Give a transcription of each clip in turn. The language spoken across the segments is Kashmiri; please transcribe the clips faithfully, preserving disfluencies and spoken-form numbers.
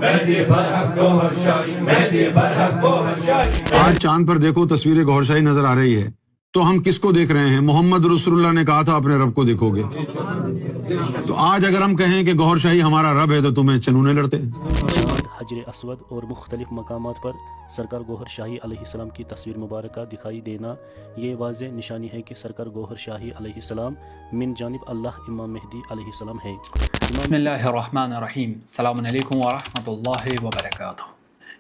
مہدی برحق گوہر شاہی، مہدی برحق گوہر شاہی۔ آج چاند پر دیکھو، تصویر گوہر شاہی نظر آ رہی ہے، تو ہم کس کو دیکھ رہے ہیں؟ محمد رسول اللہ نے کہا تھا، اپنے رب کو دیکھو گے۔ تو آج اگر ہم کہیں کہ گوہر شاہی ہمارا رب ہے، تو تمہیں چنونے لڑتے ہیں۔ حجر اسود اور مختلف مقامات پر سرکار گوہر شاہی علیہ السلام کی تصویر مبارکہ دکھائی دینا، یہ واضح نشانی ہے کہ سرکار گوہر شاہی علیہ السلام من جانب اللہ امام مہدی علیہ السلام ہے۔ بسم اللہ الرحمن الرحیم۔ السلام علیکم ورحمۃ اللہ وبرکاتہ۔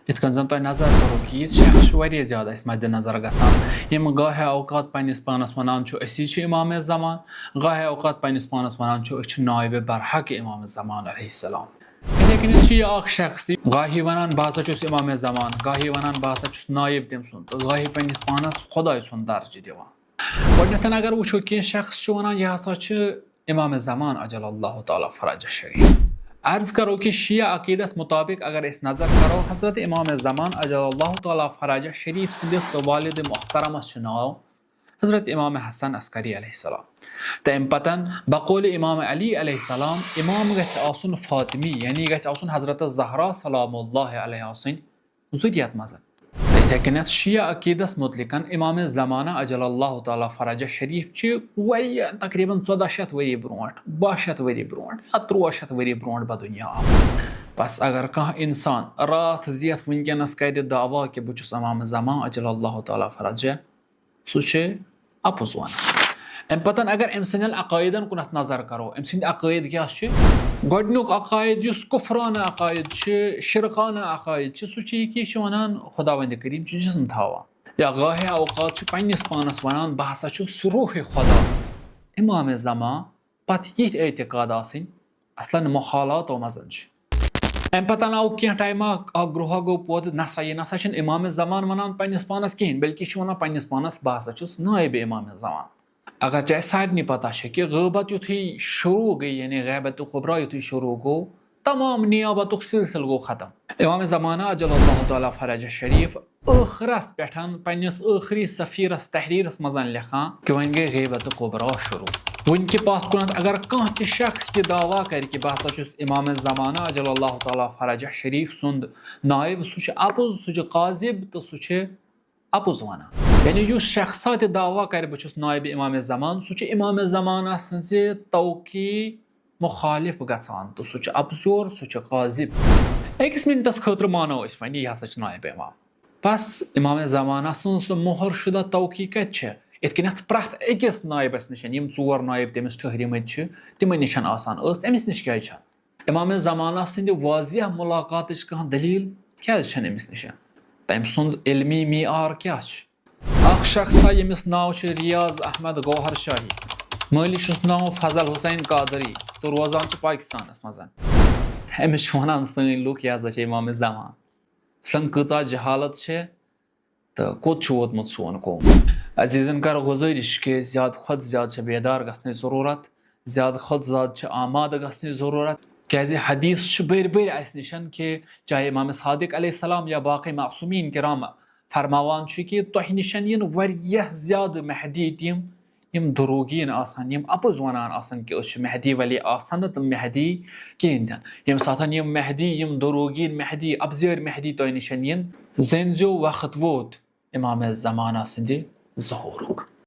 یِتھ کٔنۍ زَن تۄہہِ نظر کٔرو کہِ یہِ شخص چھُ واریاہ زیادٕ اَسہِ مَدِ نظر گژھان، یِم گاہے اوقات پنٛنِس پانَس وَنان چھُ، أسی چھِ اِمام زمان، گاہے اوقات پنٛنِس پانَس وَنان چھُ، أسۍ چھِ نایب برحق اِمام زمان علیہ السلام۔ یِتھَے کٔنٮ۪تھ چھُ یہِ اَکھ شخص، یہِ گاہے وَنان، بہٕ ہسا چھُس اِمام زمان، گاہے وَنان، بہٕ ہسا چھُس نایب تٔمۍ سُنٛد، تہٕ گاہے پنٛنِس پانَس خۄداے سُنٛد درجہٕ دِوان۔ گۄڈٕنٮ۪تھ اگر وٕچھو، کینٛہہ شخص چھُ وَنان، یہِ ہسا چھُ امام زمان عجل اللہ تعالیٰ فرجہ شریف۔ عرض کرو کہ شیعہ عقیدس مطابق اگر أسۍ نظر کرو، حضرت امام زمان عجل اللہ تعالیٰ فرجہ شریف سٕنٛدِس والد محترمس چھُ ناو حضرت امام حسن عسکری علیہ السلام۔ تہٕ امہِ پتن بقول امام علی علیہ السلام امام گژھِ آسُن فاطمی، یعنی گژھِ آسُن حضرت زہرا سلام اللہ علیہ سٕنٛدِ ذُریت منٛز۔ تہٕ یِتھَے کٔنٮ۪تھ شیعہ عقیدس مُتعلقن امام زمانہ عجل اللہ تعالیٰ فرجہ شریف چھِ واریاہ، تقریباً ژۄداہ شیٚتھ ؤری برونٛٹھ، باہ شیٚتھ ؤری برونٛٹھ یا تُرٛواہ شیٚتھ ؤری برونٛٹھ بدُنیا آمُت۔ بس اگر کانٛہہ انسان راتھ زیتھ وٕنکیٚنس کرِ دعویٰ کہِ بہٕ چھُس امام زمان عجل اللہ تعالیٰ فرجہ، سُہ چھُ اپُز وَنان۔ اَمہِ پَتہٕ اگر أمۍ سٕنٛدٮ۪ن عقٲیدَن کُنَتھ نظر کَرو، أمۍ سٕنٛدۍ عقٲیِد کیٛاہ چھِ؟ گۄڈٕنیُک عقٲیِد یُس کُفرانہٕ عقٲیِد چھِ، شِرکانہٕ عقٲیِد چھِ، سُہ چھُ یہِ کہِ یہِ چھُ وَنان خۄداوَندِ کٔریٖم چھُ جِسم تھاوان۔ یا گاہے اوقات چھُ پنٛنِس پانَس وَنان، بہٕ ہسا چھُس روحِ خۄدا۔ اِمام زمان پَتہٕ یِتھۍ اعتقاد آسٕنۍ، اصلاً محالاتو منٛز چھِ۔ اَمہِ پَتہٕ آو کینٛہہ ٹایما اَکھ گروہا گوٚو پٲدٕ، نہ سا یہِ نہ سا چھِنہٕ اِمام زمان وَنان پنٛنِس پانَس کِہیٖنۍ، بلکہِ چھُ وَنان پنٛنِس پانَس، بہٕ ہسا چھُس نٲیِب اِمام زمان۔ اگرچہِ اَسہِ سارنٕے پَتہ چھِ کہِ غٲبت یُتھُے شروٗع گٔے، یعنی غیبت کُبرا یُتھُے شروٗع گوٚو، تمام نیابتُک سلسلہٕ گوٚو ختم۔ اِمام زمانہ عجل اللہ تعالیٰ فرجہ شریف ٲخرس پٮ۪ٹھ، پننِس ٲخری سفیرس تحریرس منٛز لیکھان کہِ وۄنۍ گٔے غیبت کُبرا شروع۔ وٕنہِ کہِ پتھ کُنتھ اگر کانٛہہ تہِ شخص یہِ دعویٰ کرِ کہِ بہٕ ہسا چھُس امام زمانہ عجل اللہ تعالیٰ فرجہ شریف سُنٛد نائب، سُہ چھُ اپُز، سُہ چھُ کاذب تہٕ سُہ چھُ اپُز ونان۔ یعنی یُس شخصا تہِ دعویٰ کرِ بہٕ چھُس نائب امام زمان، سُہ چھُ امام زمانہ سٕنٛزِ توقی مخالف گژھان تہٕ سُہ چھُ اپزور، سُہ چھُ کاذب۔ أکِس منٹس خٲطرٕ مانو أسۍ وۄنۍ، یہِ ہسا چھُ نائب امام۔ بس امام زمانہ سٕنٛز سُہ مۄہر شدہ توقی کتہِ چھےٚ؟ یِتھ کٔنٮ۪تھ پرٛٮ۪تھ أکِس نائبس نِش، یِم ژور نائب تٔمِس ٹھٔہرِمٕتۍ چھِ، تِمن نِش آسان ٲس، أمِس نِش کیازِ چھَنہٕ؟ امام زمانہ سٕنٛدِ واضح ملاقاتٕچ کانٛہہ دلیل کیازِ چھَنہٕ أمِس نِش؟ تٔمۍ سُنٛد علمی معیار کیٛاہ چھُ؟ اکھ شخصا ییٚمِس ناو چھُ ریاض احمد گوہر شاہی، مٲلِس چھُس ناو فضل حسین قادری تہٕ روزان چھُ پاکستانس منٛز۔ أمِس چھِ وَنان سٲنۍ لُکھ، یہِ ہسا چھِ امام زمان۔ اصلاً کۭژاہ جہالت چھِ تہٕ کوٚت چھُ ووتمُت سون قوم؟ عزیزن کرو گُزٲرِش کہِ زیادٕ کھۄتہٕ زیادٕ چھِ بیدار گژھنٕچ ضروٗرت، زیادٕ کھۄتہٕ زیادٕ چھِ آمادٕ گژھنٕچ ضروٗرت، کیازِ حدیث چھِ بٔرۍ بٔرۍ اَسہِ نِش کہِ چاہے امام صادق علیہ السلام یا باقٕے معصومیٖن کرام فرماوان چھِ کہِ تۄہہِ نِش یِن واریاہ زیادٕ مہدی تِم، یِم دروغیٖن آسن، یِم اپُز وَنان آسن کہِ أسۍ چھِ مہدی ولی، آسن نہٕ تِم مہدی کِہیٖنۍ تہِ نہٕ۔ ییٚمہِ ساتہٕ یِم مہدی، یِم دروغیٖن مہدی، اپزٲرۍ مہدی تۄہہِ نِش یِن، زٲنۍزیو وقت ووت امام زمانہ سٕنٛدِ ظہوٗرُک۔